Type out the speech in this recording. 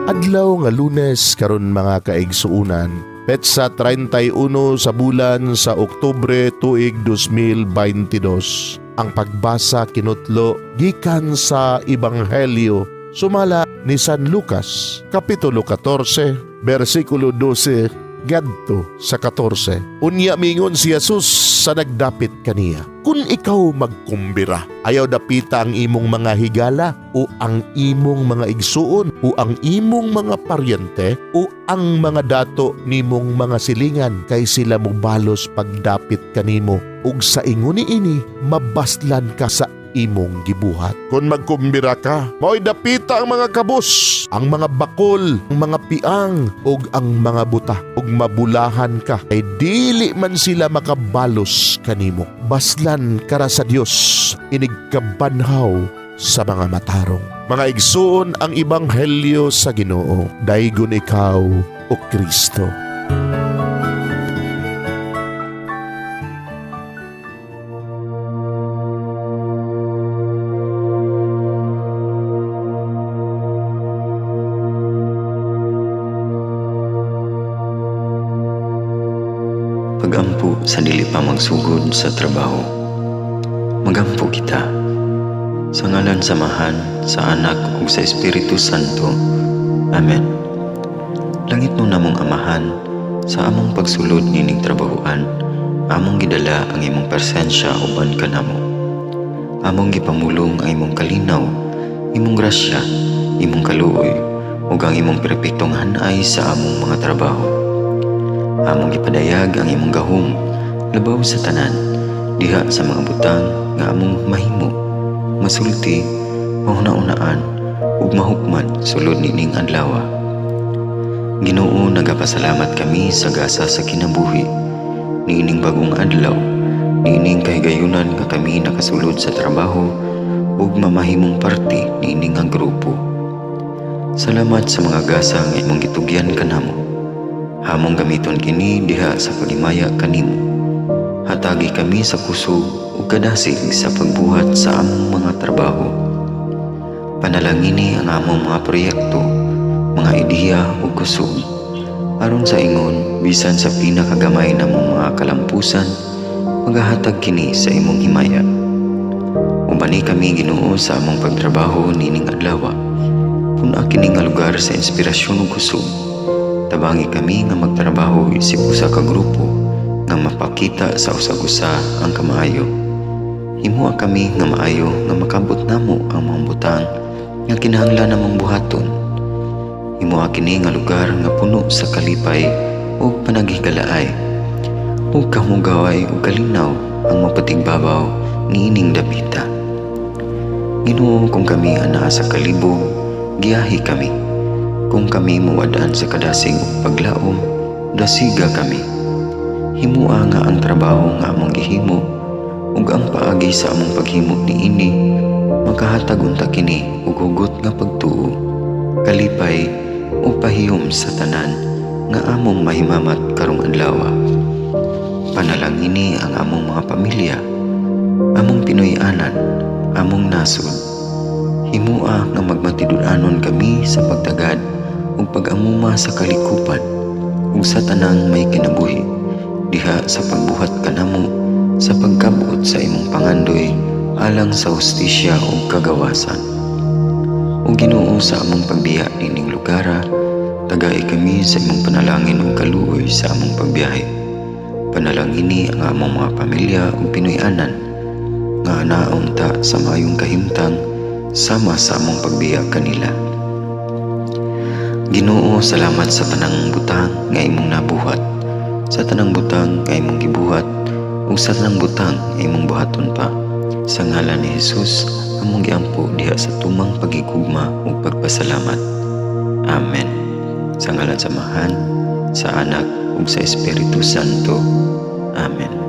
Adlaw nga Lunes karon, mga kaigsuunan, petsa 31 sa bulan sa Oktubre, tuig 2022. Ang pagbasa kinutlo gikan sa Ebanghelyo sumala ni San Lucas, Kapitulo 14, bersikulo 12 ngadto sa 14. Unya mingon si Jesus sa nagdapit kaniya, "Kung ikaw magkumbira, ayaw dapita ang imong mga higala o ang imong mga igsuon o ang imong mga paryente o ang mga dato nimong mga silingan, kay sila mobalos pagdapit kanimo ug sa ingon niini mabaslan ka sa imong gibuhat. Kung magkumbira ka, mao'y dapita ang mga kabus, ang mga bakol, ang mga piang, ug ang mga buta, ug mabulahan ka, kay dili man sila makabalos kanimo. Baslan ka ra sa Dios, inigkabanhaw sa mga matarong." Mga igsuon, ang Ebanghelyo sa Ginoo. Daygon ikaw, o Kristo. Pagampo sa dili pa magsugod sa trabaho. Magampo kita. Sa ngalan sa Amahan, sa Anak ug sa Espiritu Santo. Amen. Langitnon namong Amahan, sa among pagsulod nining trabahoan, among gidala ang imong presensya uban kanamo. Among gipamulong ang imong kalinaw, imong grasya, imong kaluoy, ug ang imong perpektong hanay sa among mga trabaho. Among gipadayag ang imong gahom labaw sa tanan diha sa mga butang nga among mahimo, masulti, mahuna-unaan ug mahukman sulod nining adlaw. Ginoo, nagapasalamat kami sa gasa sa kinabuhi niining bagong adlaw, niining kahigayunan nga kami nakasulod sa trabaho ug mamahimong parte niini nga grupo. Salamat sa mga gasa nga imong gitugyan kanamo. Among gamiton kini diha sa paghimaya kanimo. Hatagi kami sa kusog ug kadasig sa pagbuhat sa among mga trabaho. Panalangini ang among mga proyekto, mga ideya ug kusog. Aron sa ingon, bisan sa pinakagamay namong mga kalampusan, magahatag kini sa imong himaya. Ubani kami, Ginoo, sa among pagtrabaho nining adlaw. Pun-a kini nga lugar sa inspirasyon ug kusog. Tabangi kami nga magtrabaho isip usa ka grupo nga mapakita sa usag-usa ang kamaayo. Himoa kami nga maayo nga makabot namo ang mga butang nga kinahanglan namong buhaton. Himoa kini nga lugar nga puno sa kalipay ug panaghigalaay. Ug kahugaway ug kalinaw ang mapatigbabaw niining dapita. Ginoo, kung kami anaa sa kalibog, giyahi kami. Kung kami mawad-an sa kadasig ug paglaom, dasiga kami. Himoa nga ang trabaho nga among gihimo ug ang paagi sa among paghimo niini makahatag unta kini og hugot nga pagtuo, kalipay ug pahiyom sa tanan nga among mahimamat karong adlaw. Panalangini ang among mga pamilya, among Pinoy-anan, among nasod. Himoa nga magmatinud-anon kami sa pagtagad ug pag-amuma sa kalikupan ug sa tanang may kinabuhi diha sa pagbuhat kanamo sa pagkabot sa imong pangandoy alang sa hustisya ug kagawasan. O Ginoo, sa among pagbiya nining lugara, tagai kami sa imong panalangin ug kaluoy sa among pagbiyahe. Panalangini ang among mga pamilya ug Pinoy-anan nga anaon ta sa maayong kahimtang sama sa among pagbiya kanila. Ginoo, salamat sa tanang butang nga imong nabuhat, sa tanang butang nga imong gibuhat, ug sa tanang butang nga imong buhaton pa. Sa ngalan ni Jesus, among giampo diha sa tumang pagigugma ug pagpasalamat. Amen. Sa ngalan sa Amahan, sa Anak ug sa Espiritu Santo. Amen.